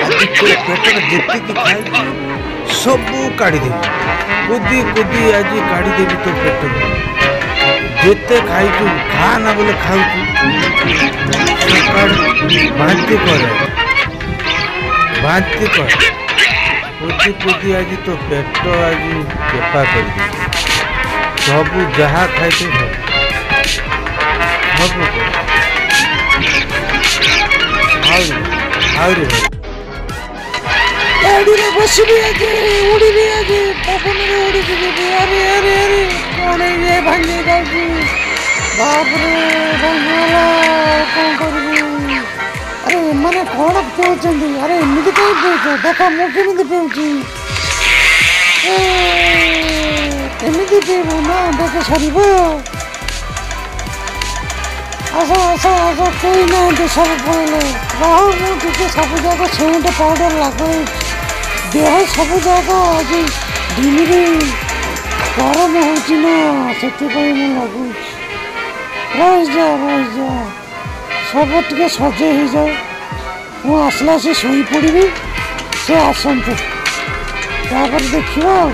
ଆଜି ତୋ ପେଟରେ ଯେତିକି ଖାଇଛୁ ସବୁ କାଢ଼ିଦେବି, କୁଦି କୁଦି ଆଜି କାଢ଼ିଦେବି ତୋ ପେଟରୁ। ଯେତେ ଖାଇଛୁ, ଖା ନା ବୋଲେ ଖାଉଛୁ। ସକାଳୁ ବାନ୍ତି କରେ, ବାନ୍ତି କର। କୁଦି କୁଦି ଆଜି ତୋ ପେଟ ଆଜି ଚେପା କରିଦେବି। ସବୁ ଯାହା ଖାଇଛୁ ସବୁ ସବୁ। ଆହୁରି ଆହୁରି ଗାଡ଼ିରେ ବସିବି ଆଜି, ଉଡ଼ିବି ଆଜି, ପବନରେ ଉଡ଼ିକି ଯିବି। ଆରେ ଆରେ ଆରେ, କ'ଣ ଇଏ ଭାଙ୍ଗି ଯାଉଛି? ବାପରେ, ଭାଙ୍ଗିଗଲା, କ'ଣ କରିବି? ଆରେ, ଏମାନେ କ'ଣ ପିଉଛନ୍ତି? ଆରେ, ଏମିତି କାହିଁ ପିଉଛ? ଦେଖ ମୁଁ କେମିତି ପିଉଛି। ଏମିତି ପିଇବୁ ନା, ଦେଖ ସରିବ। ଆସ ଆସ ଆସ, କେହି ନାହାନ୍ତି, ସବୁ ପଳେଇଲେ। ରହ, ମୁଁ ଟିକେ ସବୁ ଯାକ ସେଣ୍ଟ ପାଉଡ଼ର ଲଗାଉଛି। ଦେହ ସବୁ ଯାକ ଆଜି ଡିମିରି ଗରମ ହେଉଛି ନା, ସେଥିପାଇଁ ମୁଁ ଲଗାଉଛି। ରହିଯା ରହିଯା, ସବୁ ଟିକେ ସଜେଇ ହେଇଯାଉ। ମୁଁ ଆସିଲା ସେ ଶୋଇପଡ଼ିବି, ସେ ଆସନ୍ତୁ, ତାପରେ ଦେଖିବା ଆଉ।